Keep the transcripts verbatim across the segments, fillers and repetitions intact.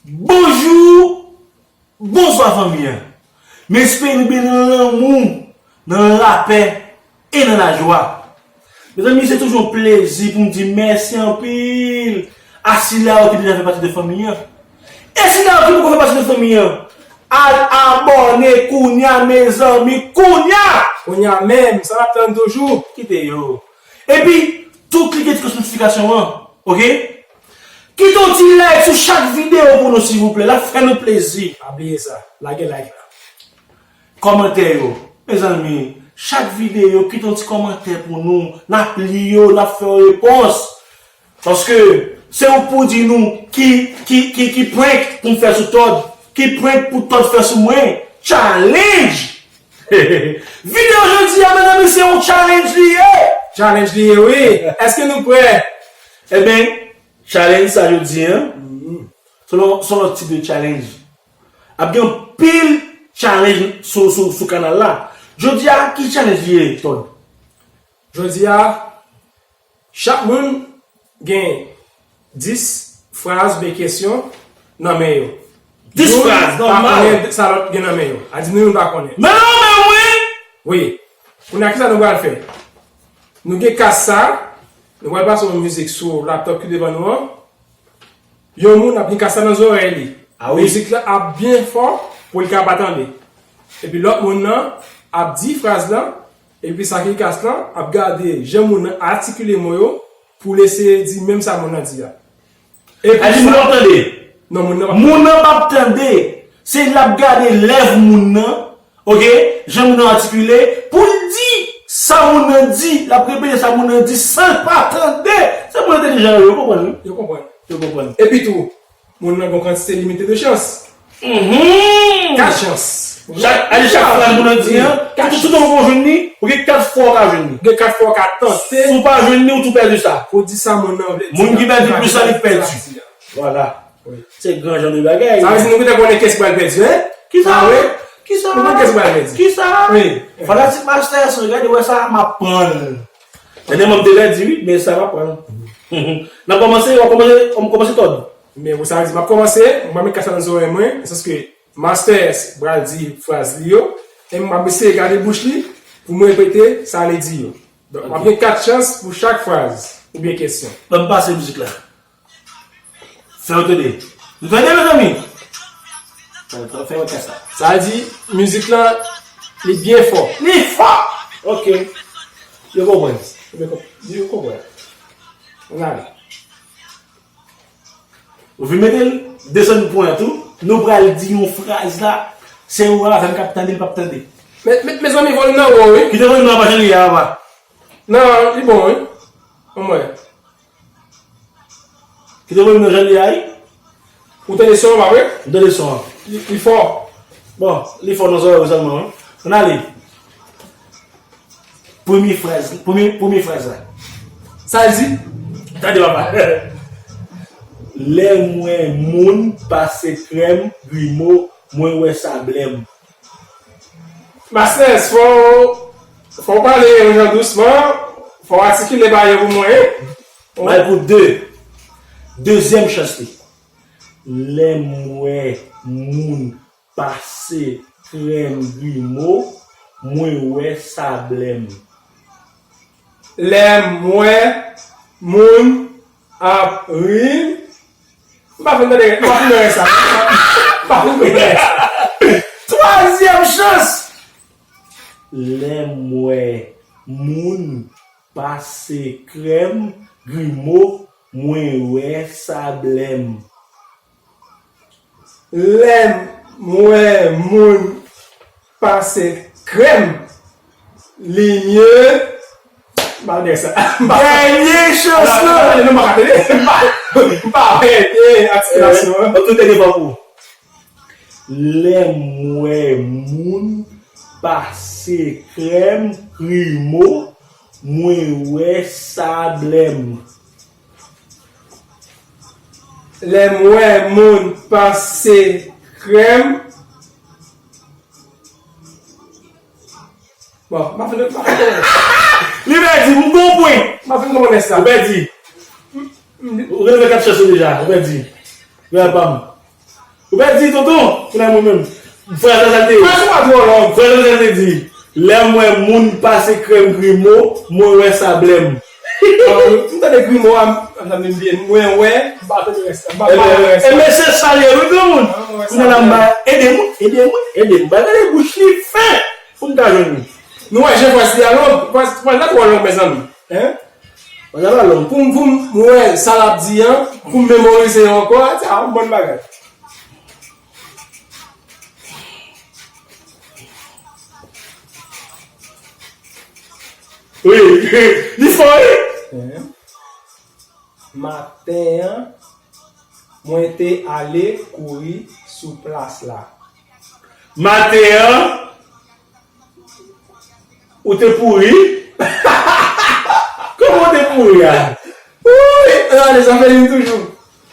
Bonjou, bonswa fanmi an. M espere nou byen nan lanmou, nan lapè e nan lajwa. Mezanmi, se toujou yon plezi pou m di mèsi anpil a sila yo ki deja fè pati de fanmi an. E sila yo ki poko fè pati de fanmi an, al abòne kounya, mezanmi, kounya! Kounya menm, sa n ap tann toujou. Kite yo. Epi, tou klike ti klos notifikasyon an, oke? Kite yon ti like sou chak videyo pou nou, silvouplè. L ap fè nou plezi. Pa bliye sa. Lage like la. Kòmantè yo. Mezanmi, chak videyo, kite yon ti kòmantè pou nou. N ap li yo, n ap fè yo repons. Paske se ou k pou di nou ki, ki, ki, ki prank pou m fè sou Todd, ki prank pou Todd fè sou mwen. Challenge! Videyo jodi a, mezanmi, se yon challenge li ye! Challenge li ye, wi. Èske nou prè? Ebyen, challenge sa jodi a, se yon, se yon lòt tip de challenge. Ap gen anpil challenge sou, sou, sou kanal la. Jodi a, ki challenge li ye, Todd? Jodi a, chak moun gen dis fraz oubyen kesyon nan men yo. Dis fraz, nòmal. Youn pa konnen sa lòt gen nan men yo. A di nou youn pa konnen. Men non, men wi! Wi. Kounye a, kisa nou pral fè? Nou gen kas sa, nou pral pase yon mizik sou laptop ki devan nou an. Yon moun ap gen kas la nan zòrèy li. Ah wi. Mizik la ap byen fò pou li ka pa tande. Epi lòt moun nan ap di fraz lan, epi sa ki kas lan ap gade jan moun nan atikile mo yo pou l eseye di menm sa moun nan di a. Epi sa, moun nan p ap tande. Non, moun nan p ap tande. Moun nan p ap tande. Se l ap gade lèv moun nan. Oke, jan moun nan atikile, pou l di sa moun nan di, l ap repete sa moun nan di san l pa tande. Se moun entèlijan yo, yo konprann wi. Yo konprann. Yo konprann. Epi tou, moun nan gen yon kantite limite de chans. Mhm. Kat chans. Chak, ale chak fraz moun nan di an, kat chans. Tout, tout moun jwenn li, ou gen kat fwa ou ka jwenn li. Gen kat fwa ou ka tante. Si w pa jwenn li, ou tou pèdi sa. Pou di sa moun nan vle di. Moun ki pèdi plis la, li pèdi. Vwala. Wi. Se gran jan de bagay. Sa vle di nou gentan konnen kiyès ki pral pèdi, en? Kisa? Ah, wi. Kisa? Nou konnen kiyès ki pral pèdi. Kisa? Wi. Fanatik Masters, gade, wè sa, m ap pran l. Tande, m te pèdi, wi, men sa m ap pran l. N ap kòmanse, w ap kòmanse, w ap kòmanse, Todd. Men, bon, sa vle di, m ap kòmanse, m ap met kas la nan zòrèy mwen, nan sans ke Masters pral di fraz li yo, e m ap eseye gade bouch li pou m repete sa li di yo. Donk, w ap gen kat chans pou chak fraz oubyen kesyon. Ban m pase mizik la. Fè yo tande. Nou tande, mezanmi? Fè, fè, fè yo tande sa. Sa di, mizik lan, li byen fò. Li fò! Oke. Yo konprann. Yo konp-, yo konprann. Ann ale. Ou vin mete l, desann pwen an tou. Nou pral di yon fraz la. Se ou avè m k ap tande, li p ap tande. Men, men, mezanmi, volim nan wo, wi. Kite volim nan pa jan li ye a, papa. Non, li bon, wi. Anmwey. Kite volim nan jan li ye a, wi. Ou tande son an, pa vre? M tande son an. Li, li fò. Bon, li fò nan zòrèy ou sèlman, wi. Ann ale. Premye fraz, premye, premye fraz la. Sa l di? Tande, papa. Lè m wè moun pase krèm, grimo, mwen wè sa blè m. Masters, fò, fò w pale yon jan dousman, fò w atikile bagay yo pou mwen, wi. Bay pou de. Dezyèm chans li. Lè m wè moun pase krèm grimo, mwen wè sa blè m. Lè m wè moun ap ri. M pa fin tande, m pa fin tande sa. M pa fin tande sa. Twazyèm chans. Lè m wè moun pase krèm grimo, mwen wè sa blè m. Lè m wè moun pase krèm, li mye. M pa wè sa. Dènye chans lan. Non, m pa ka tande. M pa, m pa wè byen atikilasyon an. An tou, dènye fwa pou ou. Lè m wè moun pase krèm grimo, mwen wè sa blè m. Lè m wè moun pase krèm. Bon, m ap fin, m ap fin konprann. Li pèdi, m gon pwen. M ap fin konprann sa. Ou pèdi. Ou gen kat chans ou deja, ou pèdi. Rèl pa m. Ou pa di tonton, ou nan mwen menm. Frè sa te di. Frè sa pa twò long. Frè sa te di. Lè m wè moun pase krèm grimo, mwen wè sa blè m. M tande grimo a, m tande m byen. Mwen wè, m pa tande rès la. M pa tande rès la. Ebyen se sa l ye wi granmoun. Kounye a la m ba ede m, ede m, ede m. Bagay bouch li fen. Pou m ta jwenn li. Nou wè jan frè sa long, frè sa twò long mezanmi. Hein? Bagay la long. Pou m, pou m wè sa l ap di an, pou m memorize yo ankò, a, se yon bon bagay. Wi, li fò wi. Maten an, mwen te ale kouri sou plas la. Maten an, ou te pouri? Kòman ou te pouri a? Wouy! Ann ale, sa fè li toujou.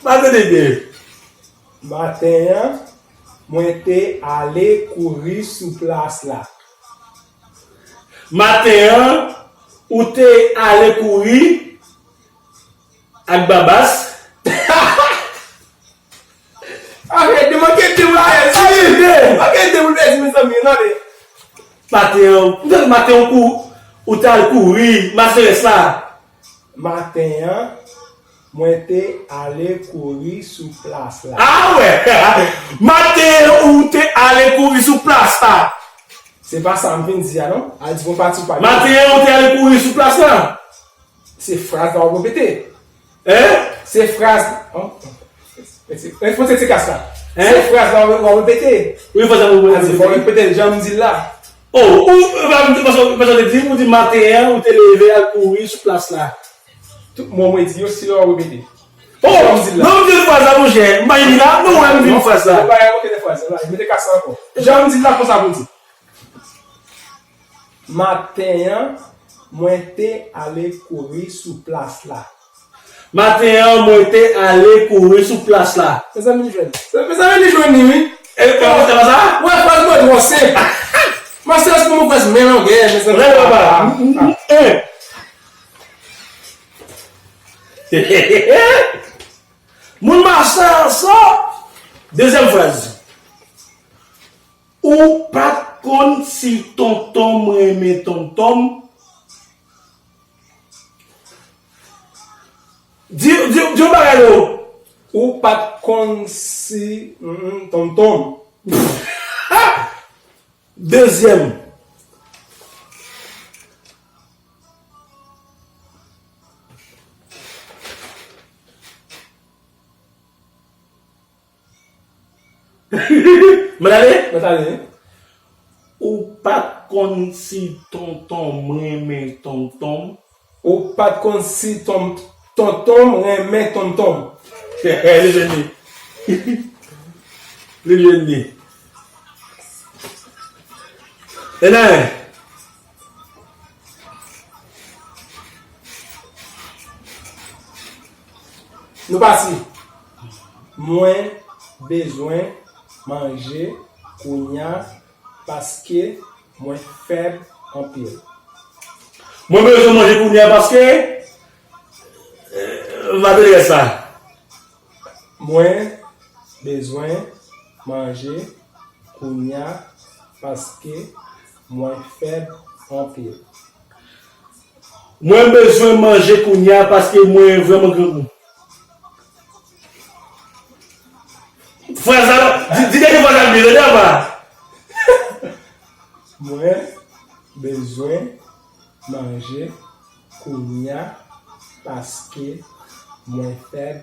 Maten de byen. Maten an, mwen te ale kouri sou plas la. Maten an, ou te ale kouri ak Babas? Arete, manke de ou la, arete. Manke de ou la, mezanmi, tande. Maten an, ou te maten an kou, ou te al kouri, maserès la. Maten an, mwen te ale kouri sou plas la. A wè! Maten an, ou te ale kouri sou plas la. Se pa sa m vin di a non. Al di bon pati pa. Maten an, ou te ale kouri sou plas la. Se fraz la w ap repete. Hein? Se fraz. Hein? Fò se ti kas la. Hein? Se fraz la w ap repete. Wi, fò sa w repete. Fò w repete l jan m di l la. Oh, ou, ou pa, ou pa, ou pa di m, ou di maten an, ou te leve al kouri sou plas la. Tout mo mwen di yo, se yo w ap repete. Oh, jan m di l la. Non, m di fraz la, monchè. M pa di la, nou wè m di fraz la. Ou pa repete fraz la, mete kas la ankò. Jan m di l la, konsa pou di. Maten an, mwen te ale kouri sou plas la. Maten an, mwen te ale kouri sou plas la. Mezanmi, li jwenn. Mezanmi, li jwenn li, wi. E, e, se pa sa? Wè, fraz mwen twò senp. Mwen se pou mwen fraz men longè, mezanmi. Lè papa. M, m, m, en. Moun mache ansanm. Dezyèm fraz. Ou pa t konn si tonton m renmen tonton m? Di, di, di yon bagay non. Ou pa t konn si, mm, tonton m. Dezyèm. Mwen ale? Mwen ale. Ou pa t konn si tonton m renmen tonton m? Ou pa t konn si ton, tonton m renmen tonton m? Li jwenn li. Li jwenn li. E nan. Nou pati. Mwen bezwen manje kounya paske mwen fèb anpil. Mwen bezwen manje kounya paske, eh, m pa tande rès la. Mwen bezwen manje kounya paske mwen fèb anpil. Mwen bezwen manje kounya paske mwen vrèman grangou. Fraz la, di, di dènye fraz la byen, tande apa. Mwen bezwen manje kounya paske mwen fèb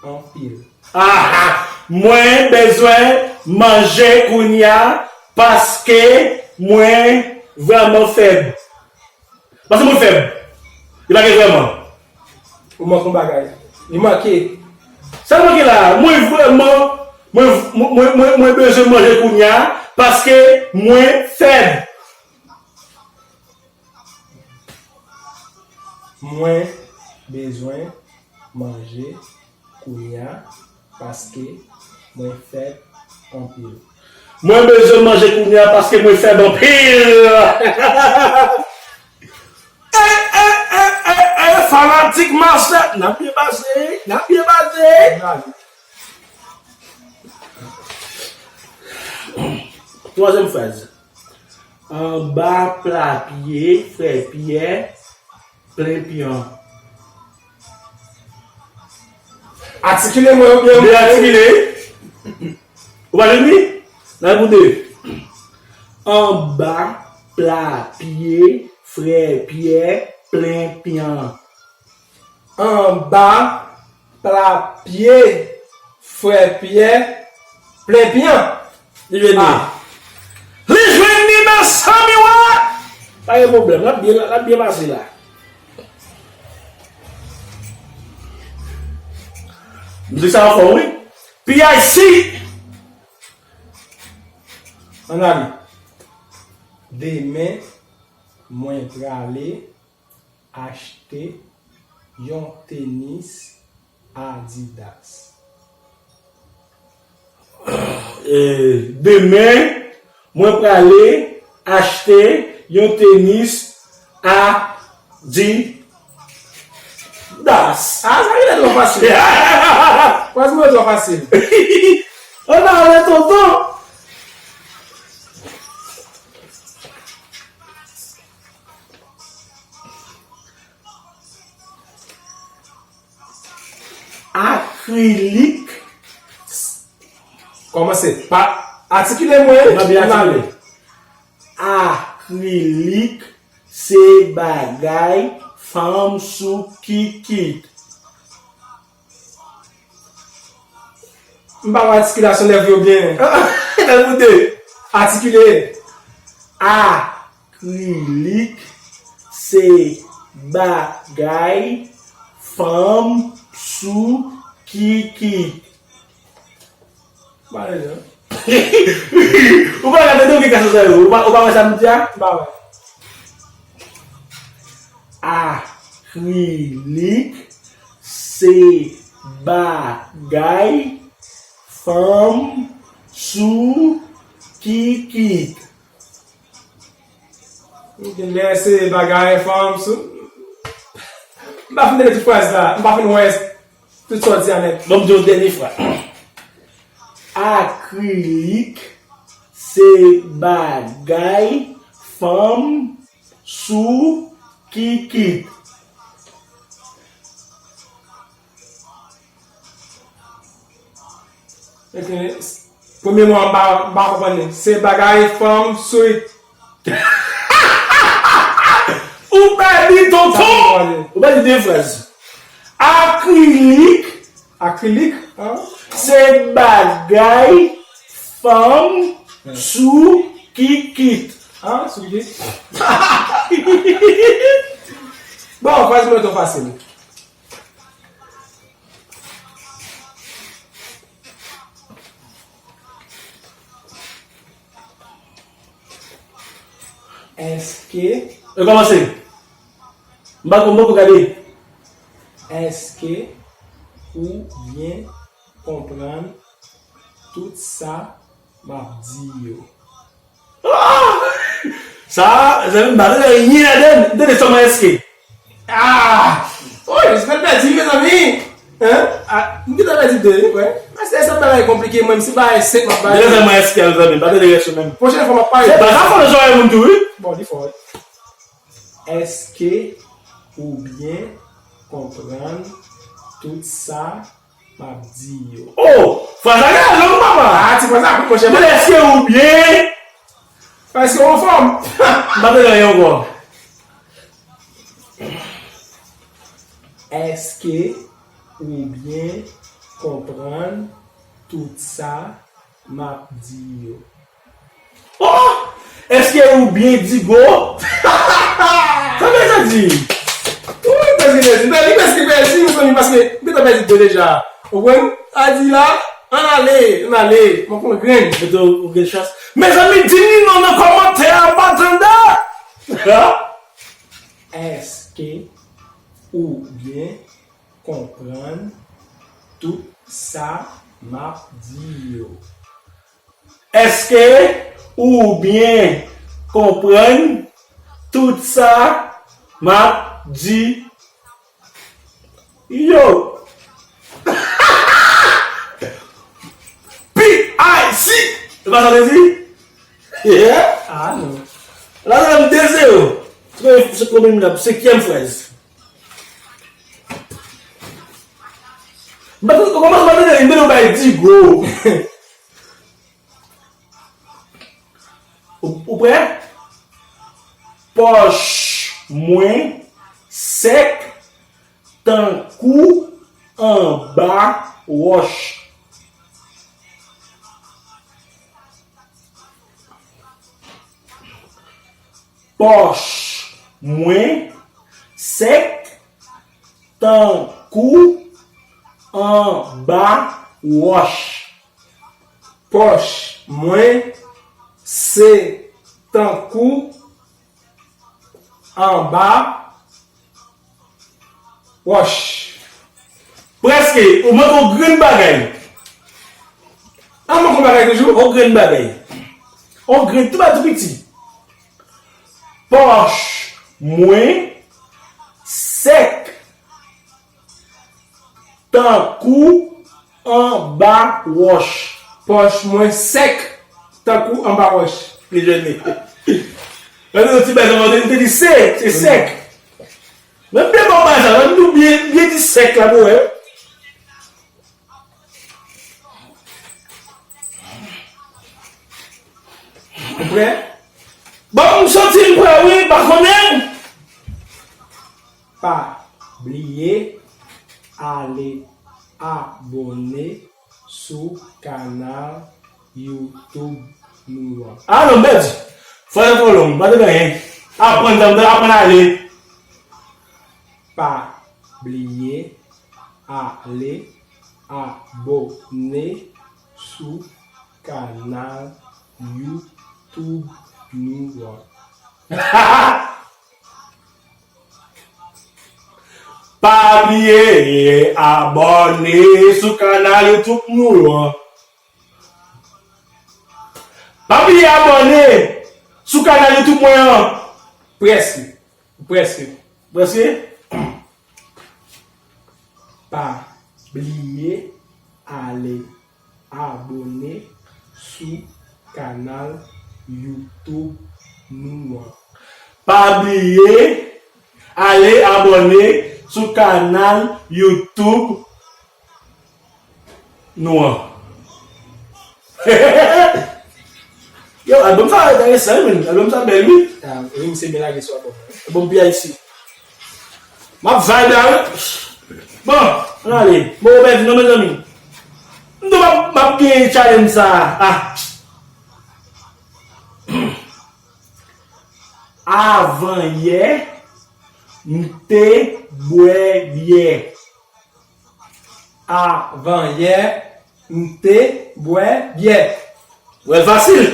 anpil. Aha! Mwen bezwen manje kounya paske mwen vrèman fèb. Paske mwen fèb. Li pa gen vrèman. Ou manke yon bagay. Li manke. Sa manke la, mwen vrèman, mwen, mwen, mwen, mwen, mwen bezwen manje kounya paske mwen fèb. Mwen bezwen manje kounya paske mwen fèb anpil. Mwen bezwen manje kounya paske mwen fèb anpil. E, e, e, e, e, fanatik Marcel, n ap byen pase, n ap byen pase. N ale. Twazyèm fraz. Anba pla pye frè Pyè plen pyan. Atikile mwen oubyen... Byen atikile. Ou pa jwenn li? N al pou de. Anba pla pye frè Pyè plen pyan. Anba pla pye frè Pyè plen pyan. Li vini. Ah. Li jwenn li, mezanmi, wa! Pa gen pwoblèm, l ap byen, l ap byen pase la. Mizik sa anfòm, wi. P I C. Ann ale. Demen, mwen prale achte yon tenis Adidas. E, demen, mwen prale achte yon tenis Adidas. Ah, sa genlè twò fasil. Franchman, twò fasil. Ann ale, tonton. Akrilik. Kòmanse pa atikile mwen. Mwen byen atikile. Akrilik se bagay fanm sou kikit. M pa wè atikilasyon lèv yo byen. Lèv ou de. Atikile. Akrilik se bagay fanm sou kikit. Pale non. Ou pa gade de ki kasa sa yo. Ou pa, ou pa wè sa m di a? M pa wè. Akrilik se bagay fanm sou kikit. Genlè se bagay fanm sou. M pa fin tande tout fraz la. M pa fin wè tout sa w di a nèt. Bon, m di yon dènye fwa. Akrilik se bagay fanm sou kikit. Premye mo a m pa, m pa konprann li. Se bagay fanm sweet. Ou pèdi, tonton. Ou pèdi de fraz. Akrilik. Akrilik, an? Se bagay fanm sou kikit. An, sou kikit? Bon, fraz mwen twò fasil. Èske... E kòmanse. M pa konn poko gade. Èske ou byen konprann tout sa m ap di yo? Ah! Sa, zanmi, m pa tande anyen ladan. M tande sèlman èske. Ah! Oy, se fè l pèdi, mezanmi. Hein? Ah, m gentan pèdi de, wi, wè. Èske sa bagay konplike, mwen, si bagay senp m ap bay. Gentan sèlman èske, zanmi, m pa tande rès yo menm. Pwochèn fwa m ap pale. Se pa sa fò nan zòrèy moun tou, wi. Bon, li fò, wi. Èske ou byen konprann tout sa m ap di yo? Oh! Fraz la gen long, papa! Ah, ti fraz la kout, monchè. Men èske ou byen? Èske ou anfòm? M pa tande anyen ankò. Èske ou byen konprann tout sa m ap di yo? Oh! Èske ou byen digo? Sa vle sa di? Wi, prèske pèdi. Li prèske pèdi, mezanmi, paske m gentan pèdi de deja. Ou konprann? A di la, ann ale, ann ale. Mwen konn grenn. Mete ou gen chans. Mezanmi, di m non nan kòmantè a, m pa tande. Èske ou byen konprann tout sa m ap di yo? Èske ou byen konprann tout sa m ap di yo? P I C! Se pa sa w te di? Yeah. Ah non. La, la, m de zewo. Se konbyen, se konbyen minit la? Senkyèm fraz. M pa t, kòmanse pa t, m te bay Digo. Ou, ou prè? Pòch mwen sèk tankou anba wòch. Pòch mwen sèk tankou anba wòch. Pòch mwen se tankou anba wòch. Prèske, ou manke yon grenn bagay. A, manke yon bagay toujou? Yon grenn bagay. Yon grenn, tou bagay tou piti. Pòch mwen sèk tankou anba wòch. Pòch mwen sèk tankou anba wòch. Li jwenn li. Gade yon ti bagay, m te di se, se sèk. Men byen bon bagay sa, men nou byen, byen di sèk la pou wè. Ou prè? Bon, m santi m prè wi, pa konnen. Pa bliye ale abòne sou kanal YouTube nou an. Ah non, m pèdi. Fraz la twò long, m pa tande anyen. Aprann, aprann, aprann ale. Pa bliye ale abòne sou kanal YouTube nou an. Pa bliye abòne sou kanal YouTube nou an. Pa bliye abòne sou kanal YouTube mwen an. Prèske. Prèske. Prèske. Pa bliye ale abòne sou kanal YouTube nou an. Pa bliye ale abòne sou kanal YouTube nou an. Yo, album sa enteresan, wi, man. Album sa bèl, wi. Ah, wi, misye byen lage sou album nan. Album P I C. M ap vibe la, wi. Bon, ann ale. Bon, Robertino, mezanmi. M di w m ap, m ap gen challenge sa a. Ah. Avan yè, m te bwè byè. Avan yè, m te bwè byè. Wè, l fasil.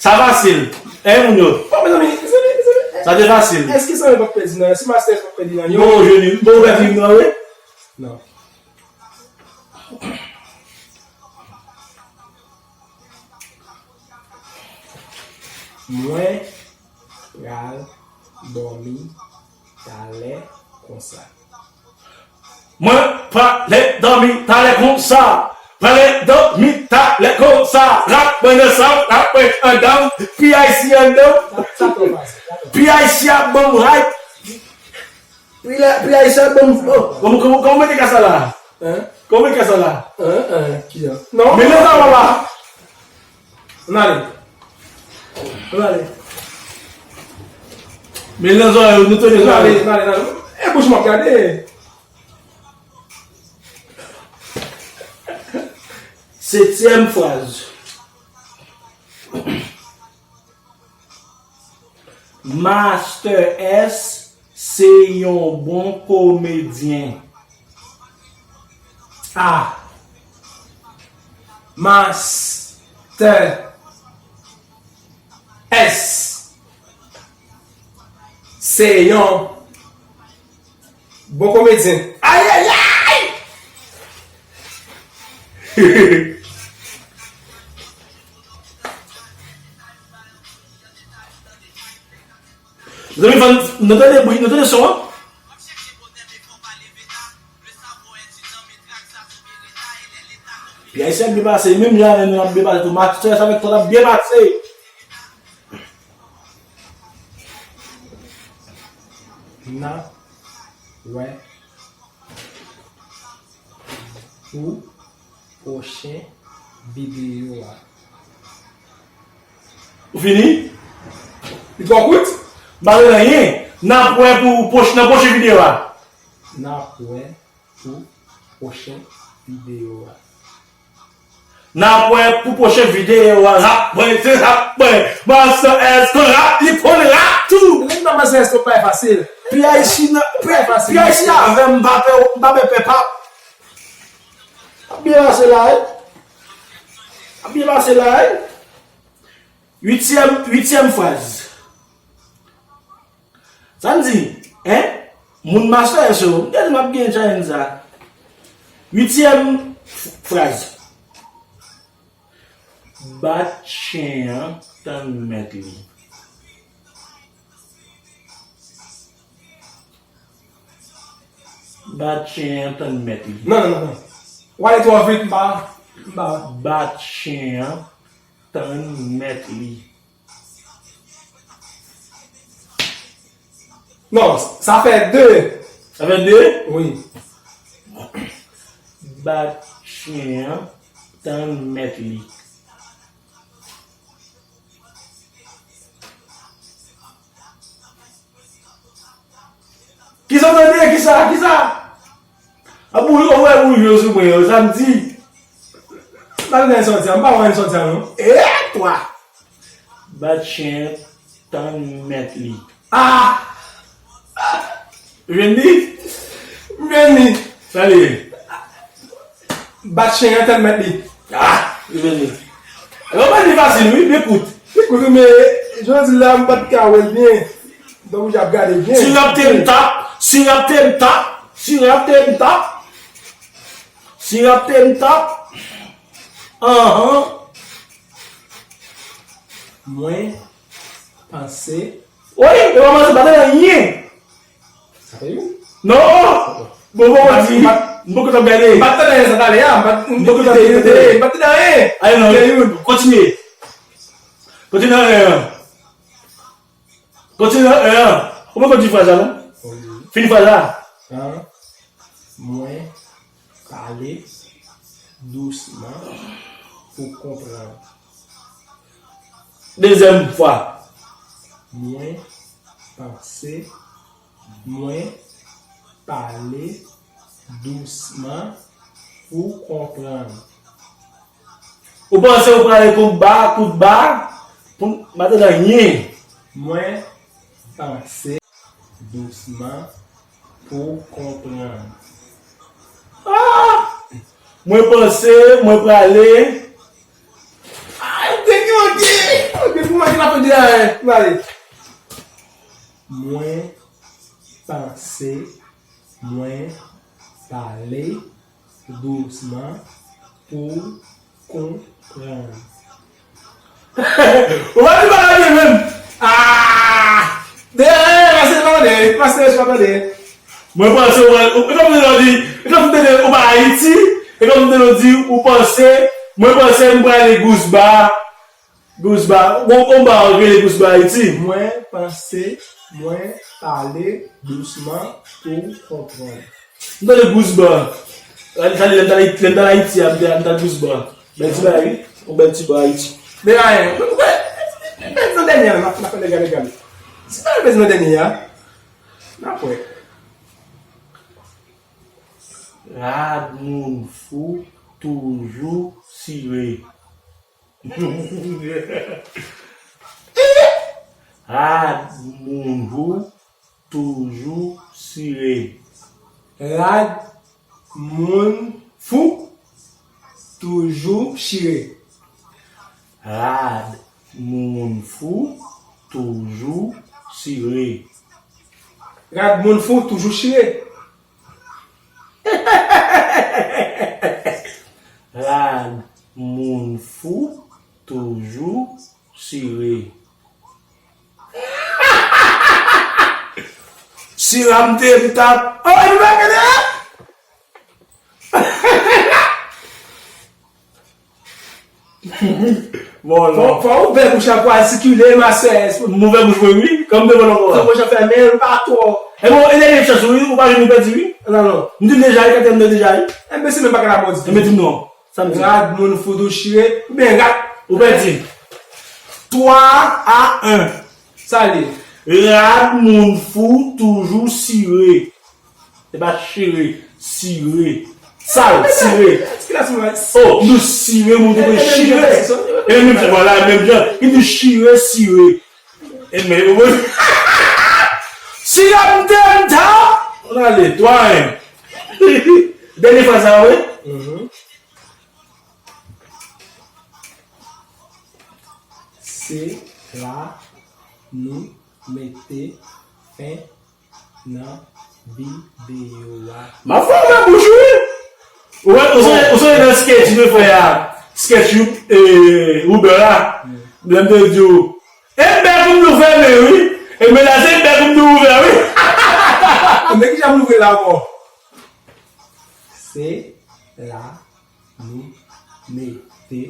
Sa fasil. Hein, moun yo? Bon, mezanmi, mezanmi, mezanmi. Sa te fasil. Èske sa yo p ap pèdi nan? Si Master p ap pèdi nan? Bon, jeni. Bon, ou pèdi nan, wi? Non. Mwen pral dòmi talè konsa. Mwen prale dòmi talè konsa. Prale dòmi talè konsa. Rap mwen nan sa, rap mwen anndan. P I C anndan. Sa, sa twò fasil, sa twò fasil. P I C ap ban m hype. P I C ap ban m, oh. Kòman, kòman, kòman mete ka sa la? Hein? Kòman mete ka sa la? Hein, hein, kijan? Non. Men nan sa la. Ann ale. Ann ale. Men nan zòrèy yo, nou tande zòrèy yo. Ann ale, ann ale, ann ale. E bouch m ap gade. Setyèm fraz. Master S se yon bon komedyen. Ah. Master S se yon bon komedyen. Ayayay! Zanmi, fò n, nou tande bri, nou tande son an? Pi Ayisyen ap byen pase, menm jan avè nou ap byen pase tou. Masters avèk tout ap byen pase. N ap wè pou pwochen videyo a. Ou fini? Li twò kout? M pa gen anyen. N ap wè pou pwoch- nan pwochen videyo a. N ap wè pou pwochen videyo a. N ap wè pou pwochen videyo a. Rap mwen se rap mwen. Master S konn rap, li konn rap tou. Li nan Master S pa fasil. Pi Ayisyen nan Pi Ayisyen avè m, m pa pè, m pa pè pè pap. Ap byen pase la wi. Ap byen pase la wi. Uityèm, uityèm fraz. Sa m di, en? Moun Master S yo, m te di m ap gen challenge sa. Uityèm fraz. Bat chen an tann mèt li. Bat chen an tann mèt li. Non, non, non, non. W ale twò vit, m pa, m pa. Bat chen an tann mèt li. Non, sa fè de. Sa fè de? Wi. Bat chen an tann mèt li. Kisa w tande? Kisa? Kisa? A boul, ou wè boul yo sou mwen yo, sa m di. Ba l nan sòti a, m pa wè l sòti a non. E twa. Bat chen an tann mèt li. Ah! Ou jwenn li? M jwenn li. Sa li ye? Bat chen an tann mèt li. Ah! Ou jwenn li. Yo ban li fasil wi, li kout. Li kout wi, men jan w di l la, m pa t ka wè l byen. Donk, ou ap gade byen. Si rap te m tap, si rap te m tap, si rap te m tap, si rap te m tap, anhan. Mwen panse. Wi, e pa panse, pa tande anyen. Sa fè youn. Non! Bon, bon, bon, di, m poko t ap gade. M pa t tande anyen sa talè a, m pa t, m poko t ap tande, m pa t tande anyen. Alè non, kontinye. Kontinye nan anyen an. Kontinye nan anyen an. Ou poko di fraz la non? Fini fraz la. An, mwen pale dousman pou konprann. Dezyèm fwa. Mwen panse, mwen pale dousman pou konprann. Ou panse ou prale kout ba, kout ba, pou m pa tande anyen. Mwen panse dousman pou konprann. Ah! Mwen panse, mwen prale. Ay, ou te gen yon de, ou te pou manke la fè de la, prale. Mwen panse, mwen pale dousman pou konprann. Ou pa di bagay byen menm. Ah! Dèyè, pase pa tande, pase pa tande. Mwen panse ou pral, e kòm si w di, e kòm si w tande ou pa Ayiti, e kòm si w tande w di ou panse, mwen panse m prale Gousba. Gousba, gon konba w rele Gousba Ayiti. Mwen panse, mwen pale dousman pou konprann. M tande Gousba. Sa li lè m t al Ayiti a, m t al Gousba. Bèl ti bagay wi. Yon bèl ti ba Ayiti. Men anyen. Mwen kwè, mwen kwè, mwen kwè nan dènye a, m ap fè legal legal. Si pa mwen nan dènye a, n ap wè. Rad moun fou toujou sire. Rad moun fou toujou sire. Rad moun fou toujou chire. Rad moun fou toujou chire. Rad moun fou toujou chire. Rad moun fou toujou chire. Si ram te m t ap. Oh, nou pa gade a? Bon, non. Fò, fò w ouvè bouch la pou al sikile, masè. M ouvè bouch mwen, wi. Kòm devan nan kò a. Fò bouch la fèmen, l pa twò. E bon, e dènye chans, wi, ou pa vin pèdi, wi. Non, non. M di l deja, wi, katriyèm nan deja, wi. Enben, se menm bagay la, mwen di. Enben, di m non. Sa m di. Rad moun fou tou chire. Oubyen rad. Ou pèdi. Twa a en. Sa l ye? Rad moun fou toujou sire. Se pa chire, sire. Sal, sire. Oh, nou sire, moun te dwe chire. E menm jan, vwala, menm jan. Li di chire, sire. E men, sire m te m ta. On ale, twa en. Dènye fraz sa, wi. Se la nou mete fen nan videyo a. M ap fèmen bouch ou, wi. Ou wè, ou sonje, ou sonje nan sketch nou fè a? Sketch you, eh, Uber la. Lè m te di w, e bèk ou m nou fèmen, wi. E men la, se bèk ou m nou ouvè, wi. Men kijan m louvri la ankò? Se la nou mete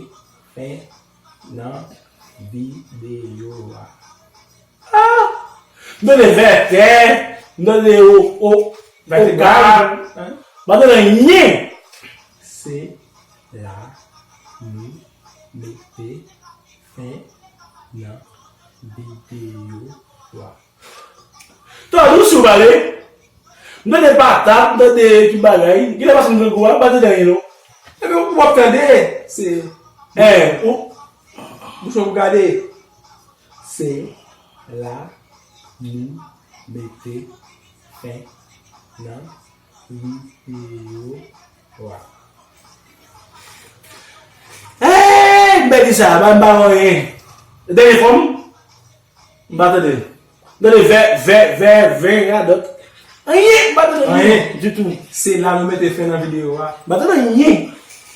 fen nan videyo a. Ah! M tande vètè, m tande o, o, vètè okal, m pa tande anyen. Se la nou mete fen nan videyo a. Tò, nou si w pale. M tande patat, m tande ki bagay. Kilè pase m grangou a, m pa tande anyen non. Ebyen, w ap tande, se. Eh, ou. Bouch mwen pou gade. Se la nou mete fen nan videyo a. Hey, m pèdi sa, ba m pa wè anyen. Dènye fwa m, m pa tande. M tande vè, vè, vè, vè, radòt. Anyen, m pa tande anyen ditou. Se la nou mete fen nan videyo a. M pa tande anyen.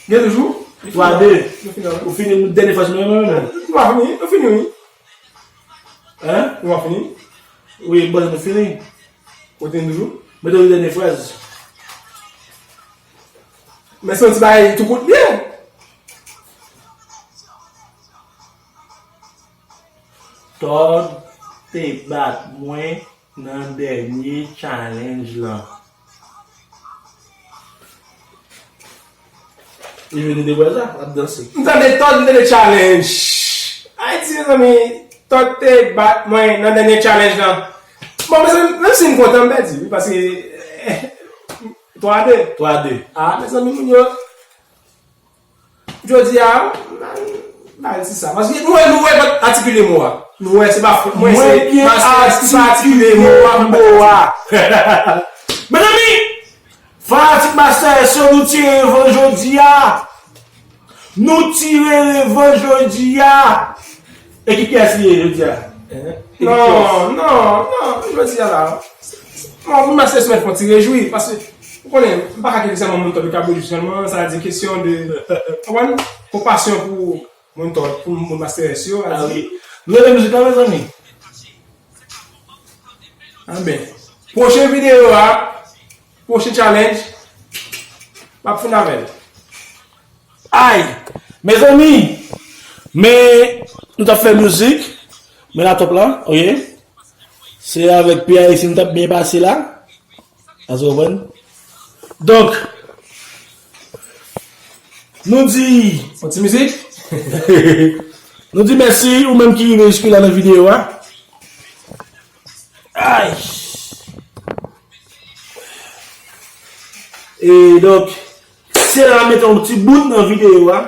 Gen toujou? Twa, de. Nou fini. Ou fini, dènye fraz mwen, mwen, mwen. Nou pa fini, nou fini, wi. Hein? Nou pa fini? Wi, bon, nou fini. Ou te toujou? Mete yon dènye fraz. Men se yon ti bagay tou kout li ye. Todd te bat mwen nan dènye challenge lan. Li vini de bwè sa, ap danse. M tande Todd, m tande challenge. Ayiti, mezanmi, Todd te bat mwen nan dènye challenge lan. Bon, mezanmi, menm si m kontan, m pèdi, wi, paske, eh, twa a de. Twa a de. Ah, mezanmi, moun yo, jodi a, m pa reyisi sa. Paske nou wè, nou wè, m atikile mo a. Nou wè, se pa fòt mwen, se pastè ki pa atikile mo a. Mezanmi, fanatik Master S yo, nou tire revanj jodi a. Nou tire revanj jodi a. E ki pyès li ye jodi a? Non, non, non, jodi a la. Bon, pou Master S mèt fè yon ti rejwi, paske, ou konnen, m pa ka kite sèlman moun Todd yo ka bouji sèlman, sa di kesyon de, konprann, konpasyon pou moun Todd, pou moun Master S yo, a di. Nou renmen mizik la, mezanmi. Anben, pwochen videyo a, pwochen challenge, m ap fin avè l. Ay! Mezanmi! Men, nou t ap fè mizik, men la top la, oke? Se avèk P I C nou t ap byen pase la. Èske w konprann? Donk, nou di. Yon ti mizik? Nou di mèsi, ou menm ki rive jiske la nan videyo a. Ay! E donk, se la n ap mete yon ti bout nan videyo a.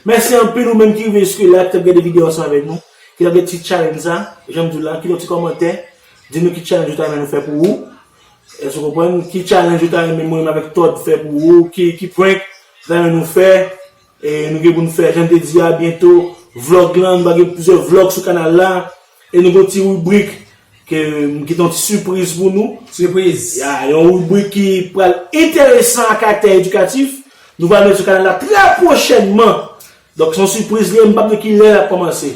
Mèsi anpil ou menm ki rive jiske la, ki t ap gade videyo ansanm avèk nou, ki t ap gade ti challenge sa, jan m di w la, kite yon ti kòmantè, di nou ki challenge ou ta renmen nou fè pou ou. Èske w konprann? Ki challenge ou ta renmen mwen menm avèk Todd fè pou ou? Ki, ki prank ou ta renmen nou fè? E nou gen pou n fè, jan m te di a, byento, vlòg lan, nou va gen plizyè vlòg sou kanal la. E nou gen yon ti ribrik ke m gen yon ti sipriz pou nou. Sipriz. Ya, yon ribrik ki pral enteresan a karaktè edikatif. Nou va met sou kanal la trè pwochènman. Donk, se yon sipriz li ye, m p ap di ki lè l ap kòmanse.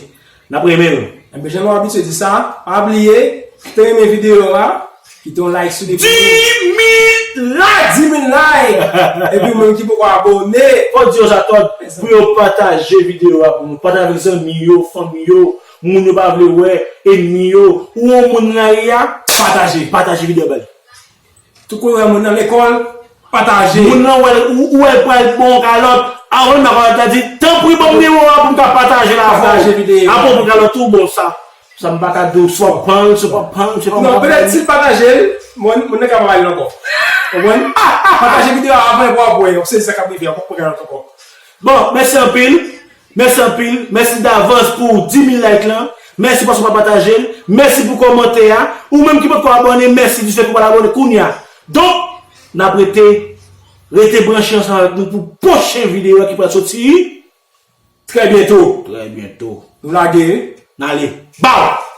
N ap renmen l. Enben, jan nou abitye di sa, pa bliye, si w te renmen videyo a, Kite yon like sou depi. Dis mil like! Dis mil like! Epi ou menm ki poko abòne. Fò di yo sa, Tòd, pou yo pataje videyo a pou nou. Pataje avèk zanmi yo, fanmi yo, moun yo pa vle wè, enmi yo. Ou yon moun nan lari a, pataje. Pataje videyo a ba li. Tout kote w wè moun nan lekòl, pataje. Moun nan wè, ou, ou wè l pral bon kalòt. Avan m pa kalòt la di, tanpri ban m nimewo a pou m ka pataje l avè w. Pataje videyo a. Apre w pran kalòt ou bon sa. Sa m pa ka di w, si w ap pran l, si w p ap pran l, si w p ap pran l. Non, petèt si l pataje l, moun, moun nan ka pa ba li l ankò. Konprann? Pataje videyo a avan pou w ap wè, w ap sezi sa k ap rive a, w p ap pran kalòt ankò. Bon, mèsi anpil. Mèsi anpil. Mèsi davans pou dis mil like lan. Mèsi paske w pa pataje l. Mèsi pou kòmantè a. Ou menm ki poko abòne, mèsi di fèt ou pral abòne kounye a. Donk, n ap rete, rete branche ansanm avèk nou pou pwochen videyo a ki pral soti trè byento. Trè byento. Nou lage. N ale. Baw!